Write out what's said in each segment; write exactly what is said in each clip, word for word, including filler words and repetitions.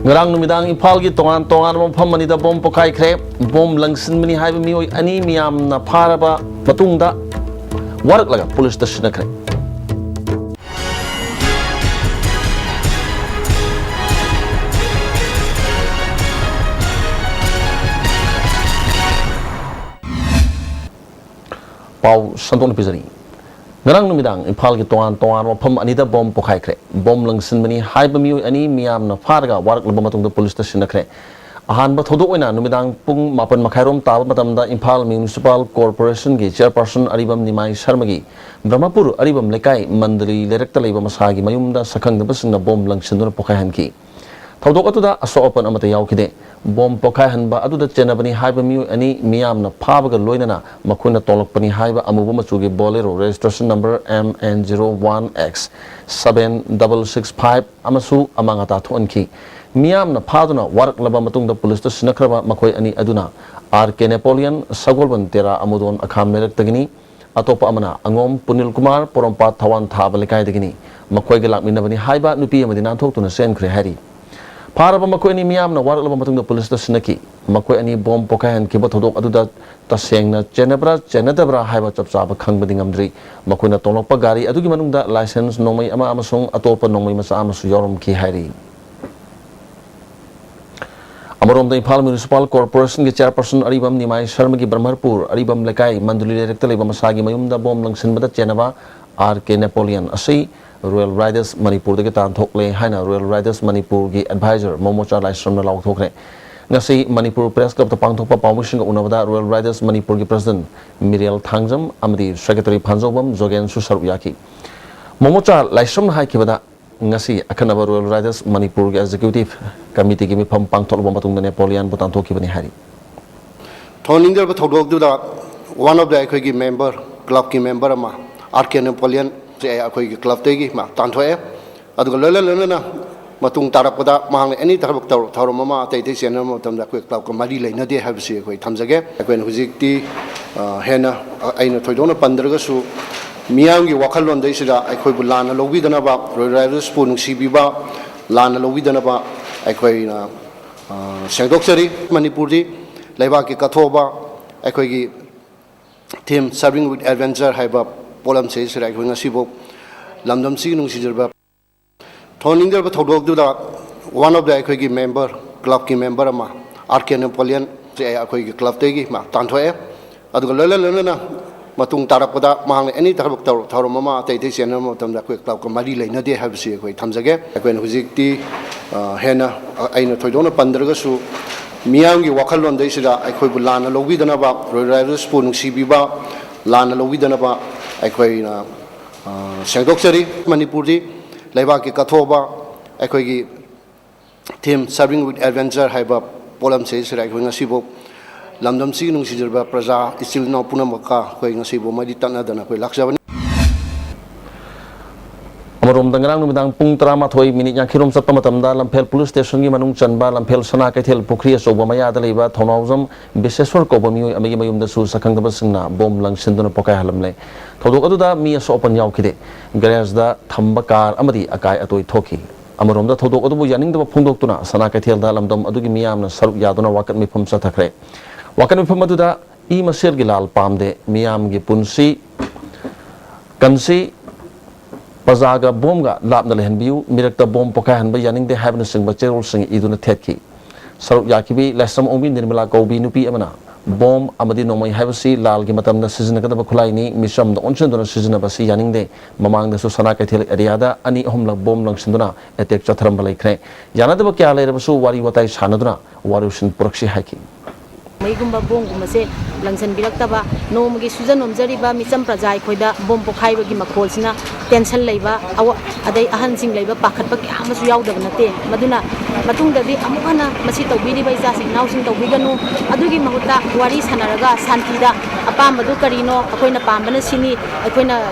ꯉꯔꯥꯡ ꯅꯨꯃꯤꯗꯥꯡ ꯏꯝꯐꯥꯜꯒꯤ ꯇꯣꯉꯥꯟ ꯇꯣꯉꯥꯟꯕ ꯃꯐꯝ ꯑꯅꯤꯗ ꯕꯣꯝ ꯄꯣꯈꯥꯏꯈ꯭ꯔꯦ꯫ ꯕꯣꯝ ꯂꯪꯁꯤꯟꯕꯅꯤ ꯍꯥꯏꯕ ꯃꯤꯑꯣꯏ ꯑꯅꯤ ꯃꯤꯌꯥꯝꯅ ꯐꯥꯔꯕ ꯃꯇꯨꯡꯗ ꯋꯥꯔꯛꯂꯒ ꯄꯨꯂꯤꯁꯇ ꯁꯤꯟꯅꯈ꯭ꯔꯦ꯫ ꯄꯥꯎ ꯁꯟꯗꯣꯛꯅ ꯄꯤꯖꯔꯤ꯫ ꯉꯔꯥꯡ ꯅꯨꯃꯤꯗꯥꯡ ꯏꯝꯐꯥꯜꯒꯤ ꯇꯣꯉꯥꯟ ꯇꯣꯉꯥꯟꯕ ꯃꯐꯝ ꯑꯅꯤꯗ ꯕꯣꯝ ꯄꯣꯈꯥꯏꯈ꯭ꯔꯦ꯫ ꯕꯣꯝ ꯂꯪꯁꯤꯟꯕꯅꯤ ꯍꯥꯏꯕ ꯃꯤꯑꯣꯏ ꯑꯅꯤ ꯃꯤꯌꯥꯝꯅ ꯐꯥꯔꯒ ꯋꯥꯔꯛꯂꯕ ꯃꯇꯨꯡꯗ ꯄꯨꯂꯤꯁꯇ ꯁꯤꯟꯅꯈ꯭ꯔꯦ꯫ ꯑꯍꯥꯟꯕ ꯊꯧꯗꯣꯛ ꯑꯣꯏꯅ ꯅꯨꯃꯤꯗꯥꯡ ꯄꯨꯡ ꯃꯥꯄꯟ ꯃꯈꯥꯏꯔꯣꯝ ꯇꯥꯕ ꯃꯇꯝꯗ ꯏꯝꯐꯥꯜ ꯃ꯭ꯌꯨꯅꯤꯁꯤꯄꯥꯜ ꯀꯣꯔꯄꯣꯔꯦꯁꯟꯒꯤ ꯆꯤꯌꯔꯄꯔꯁꯟ ꯑꯔꯤꯕꯝ ꯅꯤꯃꯥꯏ ꯁꯔꯃꯒꯤ ꯕ꯭ꯔꯍꯃꯄꯨꯔ ꯑꯔꯤꯕꯝ ꯂꯩꯀꯥꯏ ꯃꯟꯗꯂꯤ ꯂꯩꯔꯛꯇ ꯂꯩꯕ ꯃꯁꯥꯒꯤ ꯃꯌꯨꯝꯗ ꯁꯛꯈꯪꯗꯕꯁꯤꯡꯅ ꯕꯣꯝ ꯂꯪꯁꯤꯟꯗꯨꯅ ꯄꯣꯈꯥꯏꯍꯟꯈꯤ꯫ ꯊꯧꯗꯣꯛ ꯑꯗꯨꯗ ꯑꯁꯣꯛ ꯑꯄꯟ ꯑꯃꯠꯇ ꯌꯥꯎꯈꯤꯗꯦ꯫ ꯕꯣꯝ ꯄꯣꯈꯥꯏꯍꯟꯕ ꯑꯗꯨꯗ ꯆꯦꯟꯅꯕꯅꯤ ꯍꯥꯏꯕ ꯃꯤꯑꯣꯏ ꯑꯅꯤ ꯃꯤꯌꯥꯝꯅ ꯐꯥꯕꯒ ꯂꯣꯏꯅꯅ ꯃꯈꯣꯏꯅ ꯇꯣꯡꯂꯛꯄꯅꯤ ꯍꯥꯏꯕ ꯑꯃꯨꯕ ꯃꯆꯨꯒꯤ Bolero registration number M N zero one X seven double six five ꯑꯃꯁꯨ ꯑꯃꯥꯡ ꯑꯇꯥ ꯊꯣꯛꯍꯟꯈꯤ꯫ ꯃꯤꯌꯥꯝꯅ ꯐꯥꯗꯨꯅ ꯋꯥꯔꯛꯂꯕ ꯃꯇꯨꯡꯗ ꯄꯨꯂꯤꯁꯇ ꯁꯤꯟꯅꯈ꯭ꯔꯕ ꯃꯈꯣꯏ ꯑꯅꯤ ꯑꯗꯨꯅ R K Napoleon, ꯁꯒꯣꯜꯕꯟ ꯇꯦꯔꯥ ꯑꯃꯨꯗꯣꯟ ꯑꯈꯥꯝ ꯂꯩꯔꯛꯇꯒꯤꯅꯤ꯫ ꯑꯇꯣꯞꯄ ꯑꯃꯅ ꯑꯉꯣꯝ ꯄꯨꯅꯤꯜ ꯀꯨꯃꯥꯔ, ꯄꯣꯔꯣꯝꯄꯥꯠ ꯊꯋꯥꯟ ꯊꯥꯕ ꯂꯩꯀꯥꯏꯗꯒꯤꯅꯤ꯫ ꯃꯈꯣꯏꯒ ꯂꯥꯛꯃꯤꯟꯅꯕꯅꯤ ꯍꯥꯏꯕ ꯅꯨꯄꯤ ꯑꯃꯗꯤ ꯅꯥꯟꯊꯣꯛꯇꯨꯅ ꯆꯦꯟꯈ꯭ꯔꯦ ꯍꯥꯏꯔꯤ꯫ ꯐꯥꯔꯕ ꯃꯈꯣꯏ ꯑꯅꯤ ꯃꯤꯌꯥꯝꯅ ꯋꯥꯔꯛꯂꯕ ꯃꯇꯨꯡꯗ ꯄꯨꯂꯤꯁꯇ ꯁꯤꯟꯅꯈꯤ꯫ ꯃꯈꯣꯏ ꯑꯅꯤ ꯕꯣꯝ ꯄꯣꯈꯥꯏꯍꯟꯈꯤꯕ ꯊꯧꯗꯣꯛ ꯑꯗꯨꯗ ꯇꯁꯦꯡꯅ ꯆꯦꯟꯅꯕ꯭ꯔꯥ ꯆꯦꯟꯅꯗꯕ꯭ꯔꯥ ꯍꯥꯏꯕ ꯆꯞ ꯆꯥꯕ ꯈꯪꯕꯗꯤ ꯉꯝꯗ꯭ꯔꯤ꯫ ꯃꯈꯣꯏꯅ ꯇꯣꯡꯂꯛꯄ ꯒꯥꯔꯤ ꯑꯗꯨꯒꯤ ꯃꯅꯨꯡꯗ ꯂꯥꯏꯁꯦꯟꯁ ꯅꯣꯡꯃꯩ ꯑꯃ ꯑꯃꯁꯨꯡ ꯑꯇꯣꯞꯄ ꯅꯣꯡꯃꯩ ꯃꯆꯥ ꯑꯃꯁꯨ ꯌꯥꯎꯔꯝꯈꯤ ꯍꯥꯏꯔꯤ꯫ ꯑꯃꯔꯣꯝꯗ ꯏꯝꯐꯥꯜ ꯃ꯭ꯌꯨꯅꯤꯁꯤꯄꯥꯜ ꯀꯣꯔꯄꯣꯔꯦꯁꯟꯒꯤ ꯆꯤꯌꯔꯄꯔꯁꯟ ꯑꯔꯤꯕꯝ ꯅꯤꯃꯥꯏ ꯁꯔꯃꯒꯤ ꯕ꯭ꯔꯍꯃꯄꯨꯔ ꯑꯔꯤꯕꯝ ꯂꯩꯀꯥꯏ ꯃꯟꯗꯨꯂꯤ ꯂꯩꯔꯛꯇ ꯂꯩꯕ ꯃꯁꯥꯒꯤ ꯃꯌꯨꯝꯗ ꯕꯣꯝ ꯂꯪꯁꯤꯟꯕꯗ ꯆꯦꯟꯅꯕ R K Napoleon ꯑꯁꯤ Royal Riders ꯃꯅꯤꯄꯨꯔꯗꯒꯤ ꯇꯥꯟꯊꯣꯛꯂꯦ ꯍꯥꯏꯅ Royal Riders ꯃꯅꯤꯄꯨꯔꯒꯤ ꯑꯦꯗꯚꯥꯏꯖꯔ ꯃꯣꯃꯣꯆꯥ ꯂꯥꯏꯁ꯭ꯔꯝꯅ ꯂꯥꯎꯊꯣꯛꯈ꯭ꯔꯦ꯫ ꯉꯁꯤ ꯃꯅꯤꯄꯨꯔ ꯄ꯭ꯔꯦꯁ ꯀ꯭ꯂꯕꯇ ꯄꯥꯡꯊꯣꯛꯄ ꯄꯥꯎꯃꯤꯁꯤꯡꯒ ꯎꯅꯕꯗ Royal Riders ꯃꯅꯤꯄꯨꯔꯒꯤ ꯄ꯭ꯔꯁꯤꯗꯦꯟꯠ ꯃꯤꯔꯦꯜ ꯊꯥꯡꯖꯝ ꯑꯃꯗꯤ ꯁꯦꯀ꯭ꯔꯦꯇꯔꯤ ꯐꯥꯟꯖꯧꯕꯝ ꯖꯣꯒꯦꯟꯁꯨ ꯁꯔꯨꯛ ꯌꯥꯈꯤ꯫ ꯃꯣꯃꯣꯆꯥ ꯂꯥꯏꯁ꯭ꯔꯝꯅ ꯍꯥꯏꯈꯤꯕꯗ, ꯉꯁꯤ ꯑꯈꯟꯅꯕ Royal Riders ꯃꯅꯤꯄꯨꯔꯒꯤ ꯑꯦꯛꯖꯤꯀ꯭ꯌꯨꯇꯤꯚ ꯀꯃꯤꯇꯤꯒꯤ ꯃꯤꯐꯝ ꯄꯥꯡꯊꯣꯛꯂꯕ ꯃꯇꯨꯡꯗ ꯅꯦꯄꯣꯂꯤꯌꯟꯕꯨ ꯇꯥꯟꯊꯣꯛꯈꯤꯕꯅꯤ ꯍꯥꯏꯔꯤ꯫ ꯊꯧꯅꯤꯡꯗ꯭ꯔꯕ ꯊꯧꯗꯣꯛꯇꯨꯗ one of the ꯑꯩꯈꯣꯏꯒꯤ ꯃꯦꯝꯕꯔ, ꯀ꯭ꯂꯕꯀꯤ ꯃꯦꯝꯕꯔ ꯑꯃ, R K Napoleon, ꯁꯦ ꯑꯩꯈꯣꯏꯒꯤ ꯀ꯭ꯂꯕꯇꯒꯤ ꯃꯥ ꯇꯥꯟꯊꯣꯛꯑꯦ꯫ ꯑꯗꯨꯒ ꯂꯣꯏꯅ ꯂꯣꯏꯅꯅ ꯃꯇꯨꯡ ꯇꯥꯔꯛꯄꯗ ꯃꯍꯥꯛꯅ ꯑꯦꯅꯤ ꯊꯕꯛ ꯇꯧ-, ꯊꯧꯔꯝ ꯑꯃ ꯑꯇꯩ ꯑꯇꯩ ꯆꯦꯟꯅꯕ ꯃꯇꯝꯗ ꯑꯩꯈꯣꯏ ꯀ꯭ꯂꯕꯀ ꯃꯔꯤ ꯂꯩꯅꯗꯦ ꯍꯥꯏꯕꯁꯤ ꯑꯩꯈꯣꯏ ꯊꯝꯖꯒꯦ꯫ ꯑꯩꯈꯣꯏꯅ ꯍꯧꯖꯤꯛꯇꯤ, ꯑ, ꯍꯦꯟꯅ, ꯑ, ꯑꯩꯅ ꯊꯣꯏꯗꯣꯛꯅ ꯄꯟꯗ꯭ꯔꯒꯁꯨ, ꯃꯤꯌꯥꯝꯒꯤ ꯋꯥꯈꯜꯂꯣꯟꯗꯩꯁꯤꯗ ꯑꯩꯈꯣꯏꯕꯨ ꯂꯥꯟꯅ ꯂꯧꯕꯤꯗꯅꯕ, Royal Riders ꯄꯨ ꯅꯨꯡꯁꯤꯕꯤꯕ, ꯂꯥꯟꯅ ꯂꯧꯕꯤꯗꯅꯕ, ꯑꯩꯈꯣꯏꯅ ꯑ, ꯁꯦꯡꯗꯣꯛꯆꯔꯤ꯫ ꯃꯅꯤꯄꯨꯔꯗꯤ ꯂꯩꯕꯥꯛꯀꯤ ꯀꯠꯊꯣꯛꯑꯕ ꯑꯩꯈꯣꯏꯒꯤ theme Serving with Adventure ꯍꯥꯏꯕ ꯄꯣꯠꯂꯝꯁꯦ ꯁꯤꯗ ꯑꯩꯈꯣꯏ ꯉꯁꯤꯐꯥꯎ ꯂꯝꯗꯝꯁꯤꯒꯤ ꯅꯨꯡꯁꯤꯖꯔꯕ ꯊꯣꯟꯅꯤꯡꯖꯔꯕ ꯊꯧꯗꯣꯛꯇꯨꯗ one of the ꯑꯩꯈꯣꯏꯒꯤ member, clubꯀꯤ member ꯑꯃ, R K Napoleon ꯁꯦ ꯑꯩꯈꯣꯏꯒꯤ clubꯇꯒꯤ ꯃꯥ ꯇꯥꯟꯊꯣꯛꯑꯦ꯫ ꯑꯗꯨꯒ ꯂꯣꯏꯅ ꯂꯣꯏꯅꯅ ꯃꯇꯨꯡ ꯇꯥꯔꯛꯄꯗ ꯃꯍꯥꯛꯅ any ꯊꯕꯛ ꯇꯧ-, ꯊꯧꯔꯝ ꯑꯃ ꯑꯇꯩ ꯑꯇꯩ ꯆꯦꯟꯅꯕ ꯃꯇꯝꯗ ꯑꯩꯈꯣꯏ clubꯀ ꯃꯔꯤ ꯂꯩꯅꯗꯦ ꯍꯥꯏꯕꯁꯤ ꯑꯩꯈꯣꯏ ꯊꯝꯖꯒꯦ꯫ ꯑꯩꯈꯣꯏꯅ ꯍꯧꯖꯤꯛꯇꯤ, ꯑ, ꯍꯦꯟꯅ, ꯑ, ꯑꯩꯅ ꯊꯣꯏꯗꯣꯛꯅ ꯄꯟꯗ꯭ꯔꯒꯁꯨ ꯃꯤꯌꯥꯝꯒꯤ ꯋꯥꯈꯜꯂꯣꯟꯗꯩꯁꯤꯗ ꯑꯩꯈꯣꯏꯕꯨ ꯂꯥꯟꯅ ꯂꯧꯕꯤꯗꯅꯕ, Royal Riflesꯄꯨ ꯅꯨꯡꯁꯤꯕꯤꯕ, ꯂꯥꯟꯅ ꯂꯧꯕꯤꯗꯅꯕ ꯑꯩꯈꯣꯏꯅ, ꯑ, ꯁꯦꯡꯗꯣꯛꯆꯔꯤ꯫ ꯃꯅꯤꯄꯨꯔꯗꯤ ꯂꯩꯕꯥꯛꯀꯤ ꯀꯠꯊꯣꯛꯑꯕ ꯑꯩꯈꯣꯏꯒꯤ theme Serving with Adventure ꯍꯥꯏꯕ ꯄꯣꯠꯂꯝꯁꯦ ꯁꯤꯗ ꯑꯩꯈꯣꯏ ꯉꯁꯤꯐꯥꯎ ꯂꯝꯗꯝꯁꯤꯒꯤ ꯅꯨꯡꯁꯤꯖꯔꯕ ꯄ꯭ꯔꯖꯥ ꯏꯆꯤꯜ ꯏꯅꯥꯎ ꯄꯨꯝꯅꯃꯛꯀ ꯑꯩꯈꯣꯏ ꯉꯁꯤꯐꯥꯎ ꯃꯔꯤ ꯇꯠꯅꯗꯅ ꯑꯩꯈꯣꯏ ꯂꯥꯛꯆꯕꯅꯤ꯫ ꯑꯃꯔꯣꯝꯗ, ꯉꯔꯥꯡ ꯅꯨꯃꯤꯗꯥꯡ ꯄꯨꯡ ꯇꯔꯥꯃꯥꯊꯣꯏ ꯃꯤꯅꯤꯠ ꯌꯥꯡꯈꯩꯔꯣꯝ ꯆꯠꯄ ꯃꯇꯝꯗ ꯂꯝꯐꯦꯜ ꯄꯨꯂꯤꯁ ꯁ꯭ꯇꯦꯁꯟꯒꯤ ꯃꯅꯨꯡ ꯆꯟꯕ ꯂꯝꯐꯦꯜ ꯁꯅꯥ ꯀꯩꯊꯦꯜ ꯄꯨꯈ꯭ꯔꯤ ꯑꯆꯧꯕ ꯃꯌꯥꯗ ꯂꯩꯕ ꯊꯧꯅꯥꯎꯖꯝ ꯕꯤꯁꯦꯁ꯭ꯋꯔ ꯀꯧꯕ ꯃꯤꯑꯣꯏ ꯑꯃꯒꯤ ꯃꯌꯨꯝꯗꯁꯨ ꯁꯛꯈꯪꯗꯕꯁꯤꯡꯅ ꯕꯣꯝ ꯂꯪꯁꯤꯟꯗꯨꯅ ꯄꯣꯈꯥꯏꯍꯜꯂꯝꯂꯦ꯫ ꯊꯧꯗꯣꯛ ꯑꯗꯨꯗ ꯃꯤ ꯑꯁꯣꯛ ꯑꯄꯟ ꯌꯥꯎꯈꯤꯗꯦ꯫ ꯒꯦꯔꯦꯖꯗ ꯊꯝꯕ ꯀꯥꯔ ꯑꯃꯗꯤ ꯑꯀꯥꯏ ꯑꯇꯣꯏ ꯊꯣꯛꯈꯤ꯫ ꯑꯃꯔꯣꯝꯗ, ꯊꯧꯗꯣꯛ ꯑꯗꯨꯕꯨ ꯌꯥꯅꯤꯡꯗꯕ ꯐꯣꯡꯗꯣꯛꯇꯨꯅ ꯁꯅꯥ ꯀꯩꯊꯦꯜꯗ ꯂꯝꯗꯝ ꯑꯗꯨꯒꯤ ꯃꯤꯌꯥꯝꯅ ꯁꯔꯨꯛ ꯌꯥꯗꯨꯅ ꯋꯥꯀꯠ ꯃꯤꯐꯝ ꯆꯠꯊꯈ꯭ꯔꯦ꯫ ꯋꯥꯀꯠ ꯃꯤꯐꯝ ꯑꯗꯨꯗ ꯏ ꯃꯁꯦꯜꯒꯤ ꯂꯥꯜ ꯄꯥꯝꯗꯦ, ꯃꯤꯌꯥꯝꯒꯤ ꯄꯨꯟꯁꯤ ꯀꯟꯁꯤ, ꯄ꯭ꯔꯖꯥꯒ ꯕꯣꯝꯒ ꯂꯥꯞꯅ ꯂꯩꯍꯟꯕꯤꯌꯨ, ꯃꯤꯔꯛꯇ ꯕꯣꯝ ꯄꯣꯈꯥꯏꯍꯟꯕ ꯌꯥꯅꯤꯡꯗꯦ ꯍꯥꯏꯕꯅꯆꯤꯡꯕ ꯆꯦꯔꯣꯜꯁꯤꯡ ꯏꯗꯨꯅ ꯊꯦꯠꯈꯤ꯫ ꯁꯔꯨꯛ ꯌꯥꯈꯤꯕꯤ ꯂꯥꯏꯁ꯭ꯔꯝ ꯑꯣꯡꯕꯤ ꯅꯤꯔꯃꯂꯥ ꯀꯧꯕꯤ ꯅꯨꯄꯤ ꯑꯃꯅ, "ꯕꯣꯝ ꯑꯃꯗꯤ ꯅꯣꯡꯃꯩ ꯍꯥꯏꯕꯁꯤ ꯂꯥꯜꯒꯤ ꯃꯇꯝꯗ ꯁꯤꯖꯤꯟꯅꯒꯗꯕ ꯈꯨꯠꯂꯥꯏꯅꯤ, ꯃꯤꯆꯝꯗ ꯑꯣꯟꯁꯤꯟꯗꯨꯅ ꯁꯤꯖꯤꯟꯅꯕꯁꯤ ꯌꯥꯅꯤꯡꯗꯦ꯫ ꯃꯃꯥꯡꯗꯁꯨ ꯁꯅꯥ ꯀꯩꯊꯦꯜ ꯑꯦꯔꯤꯌꯥꯗ ꯑꯅꯤ ꯑꯍꯨꯝꯂꯛ ꯕꯣꯝ ꯂꯪꯁꯤꯟꯗꯨꯅ ꯑꯦꯇꯦꯛ ꯆꯠꯊꯔꯝꯕ ꯂꯩꯈ꯭ꯔꯦ꯫ ꯌꯥꯅꯗꯕ ꯀꯌꯥ ꯂꯩꯔꯕꯁꯨ ꯋꯥꯔꯤ ꯋꯥꯇꯥꯏ ꯁꯥꯟꯅꯗꯨꯅ ꯋꯥꯔꯣꯏꯁꯤꯟ ꯄꯨꯔꯛꯁꯤ" ꯍꯥꯏꯈꯤ꯫ ꯃꯩꯒꯨꯝꯕ ꯕꯣꯝꯒꯨꯝꯕꯁꯦ ꯂꯪꯁꯤꯟꯕꯤꯔꯛꯇꯕ, ꯅꯣꯡꯃꯒꯤ ꯁꯨꯖ ꯅꯣꯝꯖꯔꯤꯕ ꯃꯤꯆꯝ ꯄ꯭ꯔꯖꯥ ꯑꯩꯈꯣꯏꯗ ꯕꯣꯝ ꯄꯣꯈꯥꯏꯕꯒꯤ ꯃꯈꯣꯜꯁꯤꯅ ꯇꯦꯟꯁꯟ ꯂꯩꯕ, ꯑꯋꯥ-, ꯑꯗꯩ ꯑꯍꯟꯁꯤꯡ ꯂꯩꯕ ꯄꯥꯈꯠꯄ ꯀꯌꯥ ꯑꯃꯁꯨ ꯌꯥꯎꯗꯕ ꯅꯠꯇꯦ꯫ ꯃꯗꯨꯅ ꯃꯇꯨꯡꯗꯗꯤ ꯑꯃꯨꯛ ꯍꯟꯅ ꯃꯁꯤ ꯇꯧꯕꯤꯔꯤꯕ ꯏꯆꯥꯁꯤꯡ ꯏꯅꯥꯎꯁꯤꯡ ꯇꯧꯕꯤꯒꯅꯨ꯫ ꯑꯗꯨꯒꯤ ꯃꯍꯨꯠꯇ ꯋꯥꯔꯤ ꯁꯥꯟꯅꯔꯒ ꯁꯥꯟꯇꯤꯗ ꯑꯄꯥꯝꯕꯗꯨ ꯀꯔꯤꯅꯣ, ꯑꯩꯈꯣꯏꯅ ꯄꯥꯝꯕꯅ ꯁꯤꯅꯤ, ꯑꯩꯈꯣꯏꯅ, ꯑ,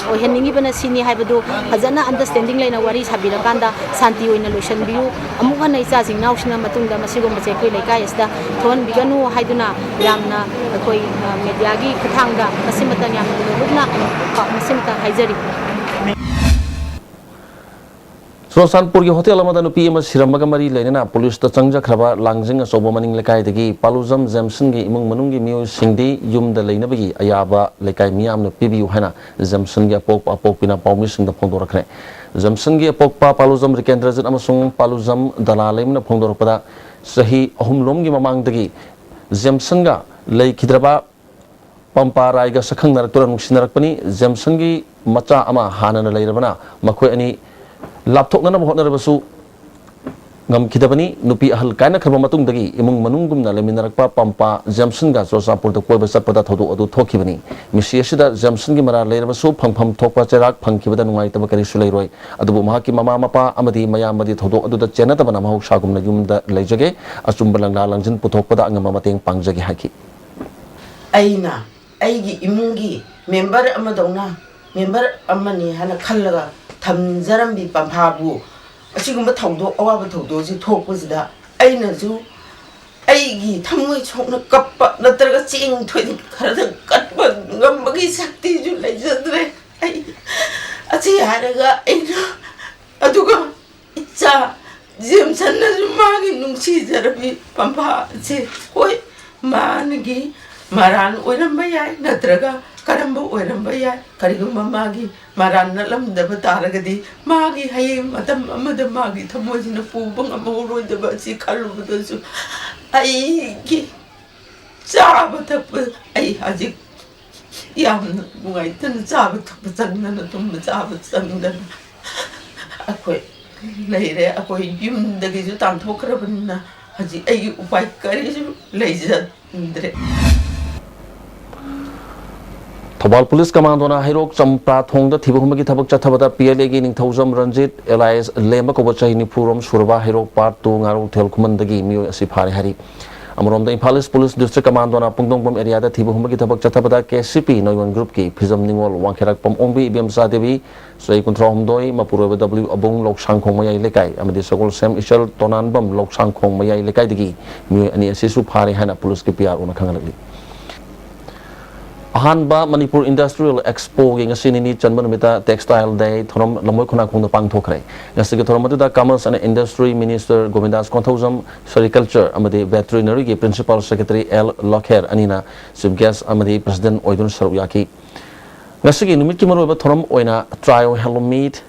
ꯑꯣꯏꯍꯟꯅꯤꯡꯉꯤꯕꯅ ꯁꯤꯅꯤ ꯍꯥꯏꯕꯗꯨ ꯐꯖꯅ understanding ꯂꯩꯅ ꯋꯥꯔꯤ ꯁꯥꯕꯤꯔꯀꯥꯟꯗ ꯁꯥꯟꯇꯤ ꯑꯣꯏꯅ ꯂꯣꯏꯁꯤꯟꯕꯤꯌꯨ꯫ ꯑꯃꯨꯛ ꯍꯟꯅ ꯏꯆꯥꯁꯤꯡ ꯏꯅꯥꯎꯁꯤꯡꯅ ꯃꯇꯨꯡꯗ ꯃꯁꯤꯒꯨꯝꯕꯁꯦ ꯑꯩꯈꯣꯏ ꯂꯩꯀꯥꯏ ꯑꯁꯤꯗ ꯊꯣꯛꯍꯟꯕꯤꯒꯅꯨ ꯍꯥꯏꯗꯨꯅ ꯌꯥꯝꯅ ꯑꯩꯈꯣꯏ, ꯑ, mediaꯒꯤ ꯈꯨꯠꯊꯥꯡꯗ ꯃꯁꯤꯃꯇꯪ ꯌꯥꯝꯅ ꯂꯨꯞꯅ, ꯑ, ꯃꯁꯤꯃꯇꯪ ꯍꯥꯏꯖꯔꯤ꯫ ꯆꯨꯔꯆꯥꯟꯄꯨꯔꯒꯤ ꯍꯣꯇꯦꯜ ꯑꯃꯗ ꯅꯨꯄꯤ ꯑꯃ ꯁꯤꯔꯝꯕꯒ ꯃꯔꯤ ꯂꯩꯅꯅ ꯄꯨꯂꯤꯁꯇ ꯆꯪꯖꯈ꯭ꯔꯕ ꯂꯥꯡꯖꯤꯡ ꯑꯆꯧꯕ ꯃꯅꯤꯡ ꯂꯩꯀꯥꯏꯗꯒꯤ ꯄꯥꯂꯨꯖꯝ ꯖꯦꯝꯁꯟꯒꯤ ꯏꯃꯨꯡ ꯃꯅꯨꯡꯒꯤ ꯃꯤꯑꯣꯏꯁꯤꯡꯗꯤ ꯌꯨꯝꯗ ꯂꯩꯅꯕꯒꯤ ꯑꯌꯥꯕ ꯂꯩꯀꯥꯏ ꯃꯤꯌꯥꯝꯅ ꯄꯤꯕꯤꯌꯨ ꯍꯥꯏꯅ ꯖꯦꯝꯁꯟꯒꯤ ꯑꯄꯣꯛꯄ ꯑꯄꯣꯛꯄꯤꯅ ꯄꯥꯎꯃꯤꯁꯤꯡꯗ ꯐꯣꯡꯗꯣꯔꯛꯈ꯭ꯔꯦ꯫ ꯖꯦꯝꯁꯟꯒꯤ ꯑꯄꯣꯛꯄ ꯄꯥꯂꯨꯖꯝ ꯔꯤꯀꯦꯟꯗ꯭ꯔꯖꯤꯠ ꯑꯃꯁꯨꯡ ꯄꯥꯂꯨꯖꯝ ꯗꯂꯥ ꯂꯩꯃꯅ ꯐꯣꯡꯗꯣꯔꯛꯄꯗ, ꯆꯍꯤ ꯑꯍꯨꯝ ꯂꯣꯝꯒꯤ ꯃꯃꯥꯡꯗꯒꯤ ꯖꯦꯝꯁꯟꯒ ꯂꯩꯈꯤꯗ꯭ꯔꯕ ꯄꯝꯄꯥ ꯔꯥꯏꯒ ꯁꯛꯈꯪꯅꯔꯛꯇꯨꯅ ꯅꯨꯡꯁꯤꯅꯔꯛꯄꯅꯤ꯫ ꯖꯦꯝꯁꯟꯒꯤ ꯃꯆꯥ ꯑꯃ ꯍꯥꯟꯅꯅ ꯂꯩꯔꯕꯅ ꯃꯈꯣꯏ ꯑꯅꯤ ꯂꯥꯞꯊꯣꯛꯅꯅꯕ ꯍꯣꯠꯅꯔꯕꯁꯨ ꯉꯝꯈꯤꯗꯕꯅꯤ꯫ ꯅꯨꯄꯤ ꯑꯍꯜ ꯀꯥꯏꯅꯈ꯭ꯔꯕ ꯃꯇꯨꯡꯗꯒꯤ ꯏꯃꯨꯡ ꯃꯅꯨꯡꯒꯨꯝꯅ ꯂꯩꯃꯤꯟꯅꯔꯛꯄ ꯄꯝꯄꯥ ꯖꯦꯝꯁꯟꯒ ꯆꯨꯔꯆꯥꯟꯄꯨꯔꯗ ꯀꯣꯏꯕ ꯆꯠꯄꯗ ꯊꯧꯗꯣꯛ ꯑꯗꯨ ꯊꯣꯛꯈꯤꯕꯅꯤ꯫ ꯃꯤꯁꯤ ꯑꯁꯤꯗ ꯖꯦꯝꯁꯟꯒꯤ ꯃꯔꯥꯜ ꯂꯩꯔꯕꯁꯨ ꯐꯪꯐꯝ ꯊꯣꯛꯄ ꯆꯩꯔꯥꯛ ꯐꯪꯈꯤꯕꯗ ꯅꯨꯡꯉꯥꯏꯇꯕ ꯀꯔꯤꯁꯨ ꯂꯩꯔꯣꯏ꯫ ꯑꯗꯨꯕꯨ ꯃꯍꯥꯛꯀꯤ ꯃꯃꯥ ꯃꯄꯥ ꯑꯃꯗꯤ ꯃꯌꯥꯝꯕꯗꯤ ꯊꯧꯗꯣꯛ ꯑꯗꯨꯗ ꯆꯦꯟꯅꯗꯕꯅ ꯃꯍꯧꯁꯥꯒꯨꯝꯅ ꯌꯨꯝꯗ ꯂꯩꯖꯒꯦ꯫ ꯑꯆꯨꯝꯕ ꯂꯪꯂꯥ ꯂꯪꯖꯤꯟ ꯄꯨꯊꯣꯛꯄꯗ ꯑꯉꯝꯕ ꯃꯇꯦꯡ ꯄꯥꯡꯖꯒꯦ ꯍꯥꯏꯈꯤ꯫ ꯑꯩꯅ ꯑꯩꯒꯤ ꯏꯃꯨꯡꯒꯤ ꯃꯦꯝꯕꯔ ꯑꯃꯗꯧꯅ, ꯃꯦꯝꯕꯔ ꯑꯃꯅꯤ ꯍꯥꯏꯅ ꯈꯜꯂꯒ ꯊꯝꯖꯔꯝꯕꯤ ꯄꯝꯐꯥꯕꯨ ꯑꯁꯤꯒꯨꯝꯕ ꯊꯧꯗꯣꯛ, ꯑꯋꯥꯕ ꯊꯧꯗꯣꯛ ꯑꯁꯤ ꯊꯣꯛꯄꯁꯤꯗ ꯑꯩꯅꯁꯨ ꯑꯩꯒꯤ ꯊꯃꯣꯏ ꯁꯣꯛꯅ ꯀꯞꯄ ꯅꯠꯇ꯭ꯔꯒ ꯆꯦꯡ ꯊꯣꯏꯗꯤꯡ ꯈꯔꯗꯪ ꯀꯠꯄ ꯉꯝꯕꯒꯤ ꯁꯛꯇꯤꯁꯨ ꯂꯩꯖꯗ꯭ꯔꯦ꯫ ꯑꯩ ꯑꯁꯤ ꯍꯥꯏꯔꯒ ꯑꯩꯅ, ꯑꯗꯨꯒ ꯏꯆꯥ ꯖꯦꯝꯁꯟꯅꯁꯨ ꯃꯥꯒꯤ ꯅꯨꯡꯁꯤꯖꯔꯕꯤ ꯄꯝꯐꯥꯁꯦ, ꯍꯣꯏ, ꯃꯥꯅꯒꯤ ꯃꯔꯥꯟ ꯑꯣꯏꯔꯝꯕ ꯌꯥꯏ, ꯅꯠꯇ꯭ꯔꯒ ꯀꯔꯝꯕ ꯑꯣꯏꯔꯝꯕ ꯌꯥꯏ꯫ ꯀꯔꯤꯒꯨꯝꯕ ꯃꯥꯒꯤ ꯃꯔꯥꯟ ꯅꯠꯂꯝꯗꯕ ꯇꯥꯔꯒꯗꯤ, ꯃꯥꯒꯤ ꯍꯌꯦꯡ ꯃꯇꯝ ꯑꯃꯗ ꯃꯥꯒꯤ ꯊꯃꯣꯏꯁꯤꯅ ꯄꯨꯕ ꯉꯝꯍꯧꯔꯣꯏꯗꯕ ꯑꯁꯤ ꯈꯜꯂꯨꯕꯗꯁꯨ ꯑꯩꯒꯤ ꯆꯥꯕ ꯊꯛꯄ, ꯑꯩ ꯍꯧꯖꯤꯛ ꯌꯥꯝꯅ ꯅꯨꯡꯉꯥꯏꯇꯅ ꯆꯥꯕ ꯊꯛꯄ ꯆꯪꯗꯅ, ꯇꯨꯝꯕ ꯆꯥꯕ ꯆꯪꯗꯅ ꯑꯩꯈꯣꯏ ꯂꯩꯔꯦ꯫ ꯑꯩꯈꯣꯏ ꯌꯨꯝꯗꯒꯤꯁꯨ ꯇꯥꯟꯊꯣꯛꯈ꯭ꯔꯕꯅꯤꯅ ꯍꯧꯖꯤꯛ ꯑꯩꯒꯤ ꯎꯄꯥꯏ ꯀꯔꯤꯁꯨ ꯂꯩꯖꯗ꯭ꯔꯦ꯫ ꯊꯧꯕꯥꯜ ꯄꯨꯂꯤꯁ ꯀꯃꯥꯟꯗꯣꯅ ꯍꯩꯔꯣꯛ ꯆꯝꯄ꯭ꯔꯥꯊꯣꯡꯗ ꯊꯤꯕ ꯍꯨꯝꯕꯒꯤ ꯊꯕꯛ ꯆꯠꯊꯕꯗ ꯄꯤ ꯑꯦꯜ ꯑꯦꯒꯤ ꯅꯤꯡꯊꯧꯖꯝ ꯔꯟꯖꯤꯠ, ꯑꯦꯂꯥꯏꯁ ꯂꯦꯝꯕ ꯀꯧꯕ, ꯆꯍꯤ ꯅꯤꯐꯨ ꯔꯣꯝ ꯁꯨꯔꯕ, ꯍꯩꯔꯣꯛ ꯄꯥꯔꯠ ꯇꯨ ꯉꯥꯔꯣꯜꯊꯦꯜ ꯈꯨꯃꯟꯗꯒꯤ ꯃꯤꯑꯣꯏ ꯑꯁꯤ ꯐꯥꯔꯦ ꯍꯥꯏꯔꯤ꯫ ꯑꯃꯔꯣꯝꯗ, ꯏꯝꯐꯥꯜ ꯏꯁ ꯄꯨꯂꯤꯁ ꯗꯤꯁꯇ꯭ꯔꯤꯛ ꯀꯃꯥꯟꯗꯣꯅ ꯄꯨꯡꯗꯣꯡꯕꯝ ꯑꯦꯔꯤꯌꯥꯗ ꯊꯤꯕ ꯍꯨꯝꯕꯒꯤ ꯊꯕꯛ ꯆꯠꯊꯕꯗ ꯀꯦ ꯁꯤ ꯄꯤ ꯅꯣꯏꯋꯟ ꯒ꯭ꯔꯨꯞꯀꯤ ꯐꯤꯖꯝ ꯅꯤꯉꯣꯜ ꯋꯥꯡꯈꯩꯔꯥꯛꯄꯝ ꯑꯣꯡꯕꯤ ꯏꯕꯦꯝꯆꯥ ꯗꯦꯕꯤ, ꯆꯍꯤ ꯀꯨꯟꯊ꯭ꯔꯥ ꯍꯨꯝꯗꯣꯏ, ꯃꯄꯨꯔꯣꯏꯕ ꯗꯕ꯭ꯂꯤꯎ ꯑꯕꯨꯡ ꯂꯧꯁꯥꯡꯈꯣꯡ ꯃꯌꯥꯏ ꯂꯩꯀꯥꯏ ꯑꯃꯗꯤ ꯁꯒꯣꯜꯁꯦꯝ ꯏꯆꯜ ꯇꯣꯅꯥꯟꯕꯝ ꯂꯧꯁꯥꯡꯈꯣꯡ ꯃꯌꯥꯏ ꯂꯩꯀꯥꯏꯗꯒꯤ ꯃꯤꯑꯣꯏ ꯑꯅꯤ ꯑꯁꯤꯁꯨ ꯐꯥꯔꯦ ꯍꯥꯏꯅ ꯄꯨꯂꯤꯁꯀꯤ ꯄꯤ ꯑꯥꯔ ꯑꯣꯅ ꯈꯪꯍꯜꯂꯛꯂꯤ꯫ ꯑꯍꯥꯟꯕ ꯃꯅꯤꯄꯨꯔ ꯏꯟꯗꯁꯇ꯭ꯔꯤꯌꯦꯜ ꯑꯦꯛꯁꯄꯣꯒꯤ ꯉꯁꯤ ꯅꯤꯅꯤ ꯆꯟꯕ ꯅꯨꯃꯤꯠꯇ ꯇꯦꯛꯁꯇꯥꯏꯜ ꯗꯦ ꯊꯧꯔꯝ ꯂꯝꯕꯣꯏ ꯈꯣꯡꯅꯥꯡꯈꯣꯡꯗ ꯄꯥꯡꯊꯣꯛꯈ꯭ꯔꯦ꯫ ꯉꯁꯤꯒꯤ ꯊꯧꯔꯝ ꯑꯗꯨꯗ commerce and industry minister Govindas Konthoujam, sericulture ꯑꯃꯗꯤ ꯚꯦꯇꯔꯤꯅꯔꯤꯒꯤ ꯄ꯭ꯔꯤꯟꯁꯤꯄꯥꯜ ꯁꯦꯀ꯭ꯔꯦꯇꯔꯤ ꯑꯦꯜ ꯂꯣꯈꯦꯔ ꯑꯅꯤꯅ ꯆꯤꯐ ꯒꯦꯁ ꯑꯃꯗꯤ ꯄ꯭ꯔꯦꯁꯤꯗꯦꯟꯠ ꯑꯣꯏꯗꯨꯅ ꯁꯔꯨꯛ ꯌꯥꯈꯤ꯫ ꯉꯁꯤꯒꯤ ꯅꯨꯃꯤꯠꯀꯤ ꯃꯔꯨꯑꯣꯏꯕ ꯊꯧꯔꯝ ꯑꯣꯏꯅ ꯇ꯭ꯔꯥꯏꯌꯣ ꯍꯦꯟꯂꯨꯝ ꯃꯤꯠ,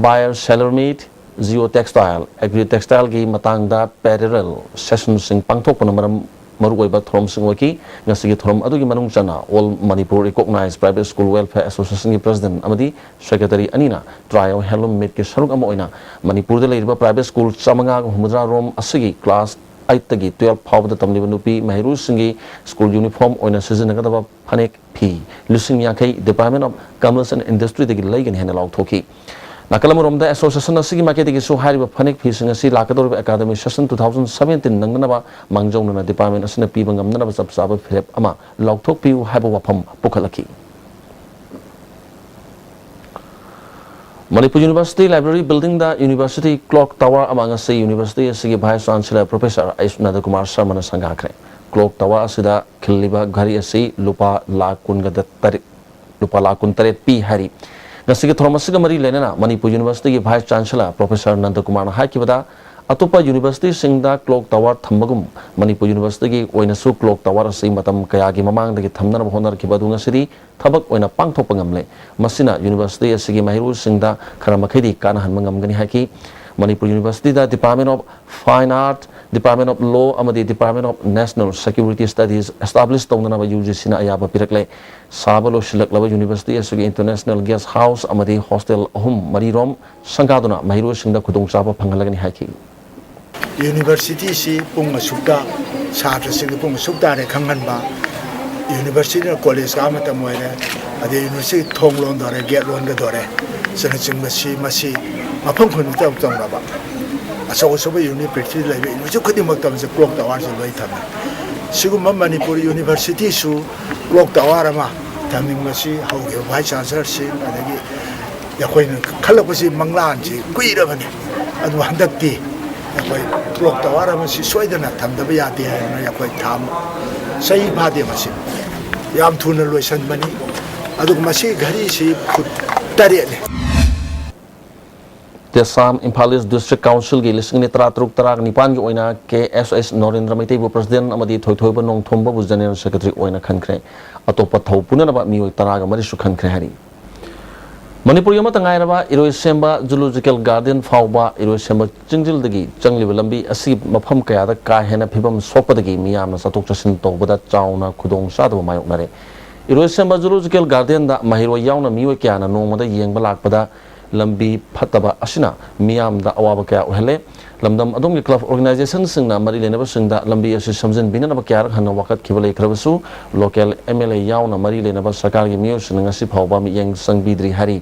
ꯕꯥꯌꯔ ꯁꯦꯂꯔ ꯃꯤꯠ, ꯖꯤꯑꯣ ꯇꯦꯛꯁꯇꯥꯏꯜ, ꯑꯦꯒ꯭ꯔꯤ ꯇꯦꯛꯁꯇꯥꯏꯜꯒꯤ ꯃꯇꯥꯡꯗ ꯄꯦꯔꯦꯂꯦꯜ ꯁꯦꯁꯟꯁꯤꯡ ꯄꯥꯡꯊꯣꯛꯄꯅ ꯃꯔꯝ ꯃꯔꯨꯑꯣꯏꯕ ꯊꯧꯔꯝꯁꯤꯡ ꯑꯣꯏꯈꯤ꯫ ꯉꯁꯤꯒꯤ ꯊꯧꯔꯝ ꯑꯗꯨꯒꯤ ꯃꯅꯨꯡ ꯆꯟꯅ all Manipur recognise private school welfare ꯑꯦꯁꯣꯁꯤꯌꯦꯁꯟꯒꯤ ꯄ꯭ꯔꯦꯁꯤꯗꯦꯟꯠ ꯑꯃꯗꯤ ꯁꯦꯀ꯭ꯔꯦꯇꯔꯤ ꯑꯅꯤꯅ ꯇ꯭ꯔꯥꯏꯌꯣ ꯍꯦꯟꯂꯨꯝ ꯃꯤꯠꯀꯤ ꯁꯔꯨꯛ ꯑꯃ ꯑꯣꯏꯅ ꯃꯅꯤꯄꯨꯔꯗ ꯂꯩꯔꯤꯕ ꯄ꯭ꯔꯥꯏꯚꯦꯠ ꯁ꯭ꯀꯨꯜ ꯆꯥꯃꯉꯥꯒ ꯍꯨꯝꯐꯨꯇꯔꯥ ꯔꯣꯝ ꯑꯁꯤꯒꯤ ꯀ꯭ꯂꯥꯁ ꯑꯩꯠꯇꯒꯤ ꯇꯨꯌꯦꯜꯐ ꯐꯥꯎꯕꯗ ꯇꯝꯂꯤꯕ ꯅꯨꯄꯤ ꯃꯍꯩꯔꯣꯏꯁꯤꯡꯒꯤ ꯁ꯭ꯀꯨꯜ ꯌꯨꯅꯤꯐꯣꯔꯝ ꯑꯣꯏꯅ ꯁꯤꯖꯤꯟꯅꯒꯗꯕ ꯐꯅꯦꯛ ꯐꯤ ꯂꯤꯁꯤꯡ ꯌꯥꯡꯈꯩ Department of Commerce and Industryꯗꯒꯤ ꯂꯩꯒꯅꯤ ꯍꯥꯏꯅ ꯂꯥꯎꯊꯣꯛꯈꯤ꯫ ꯅꯥꯀꯜ ꯑꯃꯔꯣꯝꯗ, ꯑꯦꯁꯣꯁꯤꯌꯦꯁꯟ ꯑꯁꯤꯒꯤ ꯃꯥꯏꯀꯩꯗꯒꯤꯁꯨ ꯍꯥꯏꯔꯤꯕ ꯐꯅꯦꯛ ꯐꯤꯁꯤꯡ ꯑꯁꯤ ꯂꯥꯛꯀꯗꯧꯔꯤꯕ academic session two thousand seventeen ꯅꯪꯅꯅꯕ ꯃꯥꯡꯖꯧꯅꯅ ꯗꯤꯄꯥꯔꯠꯃꯦꯟ ꯑꯁꯤꯅ ꯄꯤꯕ ꯉꯝꯅꯅꯕ ꯆꯞ ꯆꯥꯕ ꯐꯤꯔꯦꯞ ꯑꯃ ꯂꯥꯎꯊꯣꯛꯄꯤꯌꯨ ꯍꯥꯏꯕ ꯋꯥꯐꯝ ꯄꯨꯈꯠꯂꯛꯈꯤ꯫ ꯃꯅꯤꯄꯨꯔ ꯌꯨꯅꯤꯚꯔꯁꯤꯇꯤ ꯂꯥꯏꯕ꯭ꯔꯦꯔꯤ ꯕꯤꯜꯗꯤꯡꯗ ꯌꯨꯅꯤꯚꯔꯁꯤꯇꯤ ꯀ꯭ꯂꯣꯛ ꯇꯥꯋꯔ ꯑꯃ ꯉꯁꯤ ꯌꯨꯅꯤꯚꯔꯁꯤꯇꯤ ꯑꯁꯤꯒꯤ vice chancellor professor H Nandakumar ꯁꯔꯃꯅ ꯁꯪꯒꯥꯈ꯭ꯔꯦ꯫ ꯀ꯭ꯂꯣꯛ ꯇꯥꯋꯔ ꯑꯁꯤꯗ ꯈꯤꯜꯂꯤꯕ ꯘꯔꯤ ꯑꯁꯤ ꯂꯨꯄꯥ ꯂꯥꯈ ꯀꯨꯟꯒ ꯇꯔꯦꯠ, ꯂꯨꯄꯥ ꯂꯥꯈ ꯀꯨꯟꯇꯔꯦꯠ ꯄꯤ ꯍꯥꯏꯔꯤ꯫ ꯉꯁꯤꯒꯤ ꯊꯧꯔꯝ ꯑꯁꯤꯒ ꯃꯔꯤ ꯂꯩꯅꯅ ꯃꯅꯤꯄꯨꯔ ꯌꯨꯅꯤꯚꯔꯁꯤꯇꯤꯒꯤ ꯚꯥꯏꯁ ꯆꯥꯟꯁꯦꯂꯔ ꯄ꯭ꯔꯣꯐꯦꯁꯔ ꯅꯟꯗꯀꯨꯃꯥꯔꯅ ꯍꯥꯏꯈꯤꯕꯗ, ꯑꯇꯣꯞꯄ ꯌꯨꯅꯤꯚꯔꯁꯤꯇꯤꯁꯤꯡꯗ ꯀ꯭ꯂꯣꯛ ꯇꯥꯋꯔ ꯊꯝꯕꯒꯨꯝ ꯃꯅꯤꯄꯨꯔ ꯌꯨꯅꯤꯚꯔꯁꯤꯇꯤꯒꯤ ꯑꯣꯏꯅꯁꯨ ꯀ꯭ꯂꯣꯛ ꯇꯥꯋꯔ ꯑꯁꯤ ꯃꯇꯝ ꯀꯌꯥꯒꯤ ꯃꯃꯥꯡꯗꯒꯤ ꯊꯝꯅꯅꯕ ꯍꯣꯠꯅꯔꯛꯈꯤꯕ ꯑꯗꯨ ꯉꯁꯤꯗꯤ ꯊꯕꯛ ꯑꯣꯏꯅ ꯄꯥꯡꯊꯣꯛꯄ ꯉꯝꯂꯦ꯫ ꯃꯁꯤꯅ ꯌꯨꯅꯤꯚꯔꯁꯤꯇꯤ ꯑꯁꯤꯒꯤ ꯃꯍꯩꯔꯣꯏꯁꯤꯡꯗ ꯈꯔ ꯃꯈꯩꯗꯤ ꯀꯥꯟꯅꯍꯟꯕ ꯉꯝꯒꯅꯤ ꯍꯥꯏꯈꯤ꯫ ꯃꯅꯤꯄꯨꯔ ꯌꯨꯅꯤꯚꯔꯁꯤꯇꯤꯗ Department of Fine Art, Department of Law ꯑꯃꯗꯤ Department of National Security Studies establish ꯇꯧꯅꯅꯕ ꯌꯨ ꯖꯤ ꯁꯤꯅ ꯑꯌꯥꯕ ꯄꯤꯔꯛꯂꯦ꯫ ꯁꯥꯕ ꯂꯣꯏꯁꯤꯜꯂꯛꯂꯕ ꯌꯨꯅꯤꯚꯔꯁꯤꯇꯤ ꯑꯁꯤꯒꯤ international guest house ꯑꯃꯗꯤ hostel ꯑꯍꯨꯝ ꯃꯔꯤ ꯔꯣꯝ ꯁꯪꯒꯥꯗꯨꯅ ꯃꯍꯩꯔꯣꯏꯁꯤꯡꯗ ꯈꯨꯗꯣꯡꯆꯥꯕ ꯐꯪꯍꯜꯂꯒꯅꯤ ꯍꯥꯏꯈꯤ꯫ ꯌꯨꯅꯤꯚꯔꯁꯤꯇꯤꯁꯤ ꯄꯨꯡ ꯑꯁꯨꯛꯇ, ꯁꯥꯇ꯭ꯔꯁꯤꯡꯗ ꯄꯨꯡ ꯑꯁꯨꯛ ꯇꯥꯔꯦ ꯈꯪꯍꯟꯕ, ꯌꯨꯅꯤꯚꯔꯁꯤꯇꯤꯅ ꯀꯣꯂꯦꯖ ꯀꯥꯕ ꯃꯇꯝ ꯑꯣꯏꯔꯦ, ꯑꯗꯩ ꯌꯨꯅꯤꯚꯔꯁꯤꯇꯤ ꯊꯣꯡ ꯂꯣꯟꯗꯣꯔꯦ, ꯒꯦꯠ ꯂꯣꯟꯒꯗꯣꯔꯦ, ꯑꯁꯤꯅꯆꯤꯡꯕꯁꯤ, ꯃꯁꯤ ꯃꯐꯝ ꯈꯨꯗꯤꯡꯃꯛꯇ ꯇꯧꯔꯕ, ꯑꯆꯧ ꯑꯆꯧꯕ ꯌꯨꯅꯤꯚꯔꯁꯤꯇꯤ ꯂꯩꯕ ꯌꯨꯅꯤꯚꯔꯁꯤꯇꯤ ꯈꯨꯗꯤꯡꯃꯛꯇ ꯃꯁꯤ ꯀ꯭ꯂꯣꯛ ꯇꯥꯋꯔꯁꯤ ꯂꯣꯏ ꯊꯝꯃꯦ꯫ ꯁꯤꯒꯨꯝꯕ ꯃꯅꯤꯄꯨꯔ ꯌꯨꯅꯤꯚꯔꯁꯤꯇꯤꯁꯨ ꯀ꯭ꯂꯣꯛ ꯇꯥꯋꯔ ꯑꯃ ꯊꯝꯅꯤꯡꯕꯁꯤ ꯍꯧꯈꯤꯕ ꯚꯥꯏꯁ ꯆꯥꯟꯁꯦꯂꯔꯁꯤꯡ, ꯑꯗꯒꯤ ꯑꯩꯈꯣꯏꯅ ꯈꯜꯂꯛꯄꯁꯤ ꯃꯪꯂꯥꯟꯁꯤ ꯀꯨꯏꯔꯕꯅꯤ꯫ ꯑꯗꯨꯕꯨ ꯍꯟꯗꯛꯇꯤ ꯑꯩꯈꯣꯏ ꯀ꯭ꯂꯣꯛ ꯇꯥꯋꯔ ꯑꯃꯁꯤ ꯁꯣꯏꯗꯅ ꯊꯝꯗꯕ ꯌꯥꯗꯦ ꯍꯥꯏꯗꯅ ꯑꯩꯈꯣꯏ ꯊꯥ ꯑꯃ, ꯆꯍꯤ ꯐꯥꯗꯦ ꯃꯁꯤ꯫ ꯌꯥꯝ ꯊꯨꯅ ꯂꯣꯏꯁꯤꯟꯕꯅꯤ꯫ ꯑꯗꯨꯒ ꯃꯁꯤ ꯘꯔꯤꯁꯤ ꯐꯨꯠ ꯇꯔꯦꯠꯅꯤ꯫ ꯇꯦꯁꯥꯝ ꯏꯝꯐꯥꯜ ꯏꯁ ꯗꯤꯁꯇ꯭ꯔꯤꯛ ꯀꯥꯎꯟꯁꯤꯜꯒꯤ ꯂꯤꯁꯤꯡ ꯑꯅꯤ ꯇꯔꯥꯇꯔꯨꯛ ꯇꯔꯥꯅꯤꯄꯥꯟꯒꯤ ꯑꯣꯏꯅ ꯀꯦ ꯑꯦꯁ ꯑꯦꯁ ꯅꯣꯔꯦꯟꯗ꯭ꯔ ꯃꯩꯇꯩꯕꯨ ꯄ꯭ꯔꯁꯤꯗꯦꯟ ꯑꯃꯗꯤ ꯊꯣꯏꯊꯣꯏꯕ ꯅꯣꯡꯊꯣꯝꯕꯕꯨ ꯖꯦꯅꯦꯔꯦꯜ ꯁꯦꯀ꯭ꯔꯦꯇꯔꯤ ꯑꯣꯏꯅ ꯈꯟꯈ꯭ꯔꯦ꯫ ꯑꯇꯣꯞꯄ ꯊꯧ ꯄꯨꯅꯅꯕ ꯃꯤꯑꯣꯏ ꯇꯔꯥꯒ ꯃꯔꯤꯁꯨ ꯈꯟꯈ꯭ꯔꯦ ꯍꯥꯏꯔꯤ꯫ ꯃꯅꯤꯄꯨꯔꯒꯤ ꯑꯃꯠꯇ ꯉꯥꯏꯔꯕ ꯏꯔꯣꯏꯁꯦꯝꯕ ꯖꯨꯂꯣꯖꯤꯀꯦꯜ ꯒꯥꯔꯗꯦꯟ ꯐꯥꯎꯕ ꯏꯔꯣꯏꯁꯦꯝꯕ ꯆꯤꯡꯖꯤꯜꯗꯒꯤ ꯆꯪꯂꯤꯕ ꯂꯝꯕꯤ ꯑꯁꯤ ꯃꯐꯝ ꯀꯌꯥꯗ ꯀꯥ ꯍꯦꯟꯅ ꯐꯤꯕꯝ ꯁꯣꯛꯄꯗꯒꯤ ꯃꯤꯌꯥꯝꯅ ꯆꯠꯊꯣꯛ ꯆꯠꯁꯤꯟ ꯇꯧꯕꯗ ꯆꯥꯎꯅ ꯈꯨꯗꯣꯡꯆꯥꯗꯕ ꯃꯥꯌꯣꯛꯅꯔꯦ꯫ ꯏꯔꯣꯏꯁꯦꯝꯕ ꯖꯨꯂꯣꯖꯤꯀꯦꯜ ꯒꯥꯔꯗꯦꯟꯗ ꯃꯍꯩꯔꯣꯏ ꯌꯥꯎꯅ ꯃꯤꯑꯣꯏ ꯀꯌꯥꯅ ꯅꯣꯡꯃꯗ ꯌꯦꯡꯕ ꯂꯥꯛꯄꯗ ꯂꯝꯕꯤ ꯐꯠꯇꯕ ꯑꯁꯤꯅ ꯃꯤꯌꯥꯝꯗ ꯑꯋꯥꯕ ꯀꯌꯥ ꯑꯣꯏꯍꯜꯂꯦ꯫ ꯂꯝꯗꯝ ꯑꯗꯣꯝꯒꯤ ꯀ꯭ꯂꯕ ꯑꯣꯔꯒꯅꯥꯏꯖꯦꯁꯟꯁꯤꯡꯅ ꯃꯔꯤ ꯂꯩꯅꯕꯁꯤꯡꯗ ꯂꯝꯕꯤ ꯑꯁꯤ ꯁꯦꯝꯖꯤꯟꯕꯤꯅꯅꯕ ꯀꯌꯥꯔꯛ ꯍꯟꯅ ꯋꯥꯀꯠꯈꯤꯕ ꯂꯩꯈ꯭ꯔꯕꯁꯨ, ꯂꯣꯀꯦꯜ ꯑꯦꯝ ꯑꯦꯜ ꯑꯦ ꯌꯥꯎꯅ ꯃꯔꯤ ꯂꯩꯅꯕ ꯁꯔꯀꯥꯔꯒꯤ ꯃꯤꯑꯣꯏꯁꯤꯡꯅ ꯉꯁꯤ ꯐꯥꯎꯕ ꯃꯤꯠꯌꯦꯡ ꯆꯪꯕꯤꯗ꯭ꯔꯤ ꯍꯥꯏꯔꯤ꯫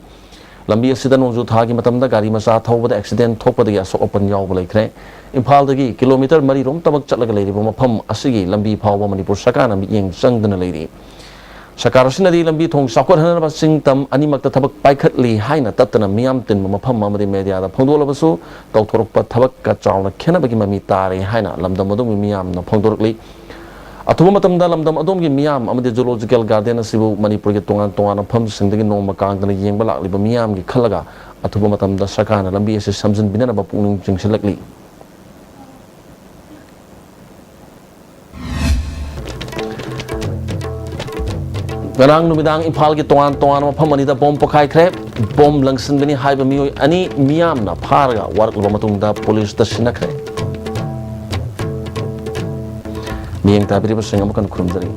ꯂꯝꯕꯤ ꯑꯁꯤꯗ ꯅꯣꯡꯖꯨ ꯊꯥꯒꯤ ꯃꯇꯝꯗ ꯒꯥꯔꯤ ꯃꯆꯥ ꯊꯧꯕꯗ ꯑꯦꯛꯁꯤꯗꯦꯟ ꯊꯣꯛꯄꯗꯒꯤ ꯑꯁꯣꯛ ꯑꯄꯟ ꯌꯥꯎꯕ ꯂꯩꯈ꯭ꯔꯦ꯫ ꯏꯝꯐꯥꯜꯗꯒꯤ ꯀꯤꯂꯣꯃꯤꯇꯔ ꯃꯔꯤ ꯔꯣꯝꯇꯃꯛ ꯆꯠꯂꯒ ꯂꯩꯔꯤꯕ ꯃꯐꯝ ꯑꯁꯤꯒꯤ ꯂꯝꯕꯤ ꯐꯥꯎꯕ ꯃꯅꯤꯄꯨꯔ ꯁꯔꯀꯥꯔꯅ ꯃꯤꯠꯌꯦꯡ ꯆꯪꯗꯅ ꯂꯩꯔꯤ꯫ ꯁꯔꯀꯥꯔ ꯑꯁꯤꯅꯗꯤ ꯂꯝꯕꯤ ꯊꯣꯡ ꯆꯥꯎꯈꯠꯍꯟꯅꯕ ꯆꯤꯡ ꯇꯝ ꯑꯅꯤꯃꯛꯇ ꯊꯕꯛ ꯄꯥꯏꯈꯠꯂꯤ ꯍꯥꯏꯅ ꯇꯠꯇꯅ ꯃꯤꯌꯥꯝ ꯇꯤꯟꯕ ꯃꯐꯝ ꯑꯃꯗꯤ ꯃꯦꯗꯤꯌꯥꯗ ꯐꯣꯡꯗꯣꯛꯂꯕꯁꯨ, ꯇꯧꯊꯣꯔꯛꯄ ꯊꯕꯛꯀ ꯆꯥꯎꯅ ꯈꯦꯠꯅꯕꯒꯤ ꯃꯃꯤ ꯇꯥꯔꯦ ꯍꯥꯏꯅ ꯂꯝꯗꯝ ꯑꯗꯨꯒꯤ ꯃꯤꯌꯥꯝꯅ ꯐꯣꯡꯗꯣꯔꯛꯂꯤ꯫ ꯑꯊꯨꯕ ꯃꯇꯝꯗ ꯂꯝꯗꯝ ꯑꯗꯣꯝꯒꯤ ꯃꯤꯌꯥꯝ ꯑꯃꯗꯤ ꯖꯨꯂꯣꯖꯤꯀꯦꯜ ꯒꯥꯔꯗꯦꯟ ꯑꯁꯤꯕꯨ ꯃꯅꯤꯄꯨꯔꯒꯤ ꯇꯣꯉꯥꯟ ꯇꯣꯉꯥꯟꯕ ꯃꯐꯝꯁꯤꯡꯗꯒꯤ ꯅꯣꯡꯃ ꯀꯥꯡꯗꯅ ꯌꯦꯡꯕ ꯂꯥꯛꯂꯤꯕ ꯃꯤꯌꯥꯝꯒꯤ ꯈꯜꯂꯒ ꯑꯊꯨꯕ ꯃꯇꯝꯗ ꯁꯔꯀꯥꯔꯅ ꯂꯝꯕꯤ ꯑꯁꯤ ꯁꯦꯝꯖꯤꯟꯕꯤꯅꯅꯕ ꯄꯨꯛꯅꯤꯡ ꯆꯤꯡꯁꯤꯜꯂꯛꯂꯤ꯫ ꯉꯔꯥꯡ ꯅꯨꯃꯤꯗꯥꯡ ꯏꯝꯐꯥꯜꯒꯤ ꯇꯣꯉꯥꯟ ꯇꯣꯉꯥꯟꯕ ꯃꯐꯝ ꯑꯅꯤꯗ ꯕꯣꯝ ꯄꯣꯈꯥꯏꯈ꯭ꯔꯦ꯫ ꯕꯣꯝ ꯂꯪꯁꯤꯟꯕꯅꯤ ꯍꯥꯏꯕ ꯃꯤꯑꯣꯏ ꯑꯅꯤ ꯃꯤꯌꯥꯝꯅ ꯐꯥꯔꯒ ꯋꯥꯔꯛꯂꯕ ꯃꯇꯨꯡꯗ ꯄꯨꯂꯤꯁꯇ ꯁꯤꯟꯅꯈ꯭ꯔꯦ꯫ ꯃꯤꯠꯌꯦꯡ ꯇꯥꯕꯤꯔꯤꯕꯁꯤꯡ ꯑꯃꯨꯛ ꯍꯟꯅ ꯈꯨꯔꯨꯝꯖꯔꯤ꯫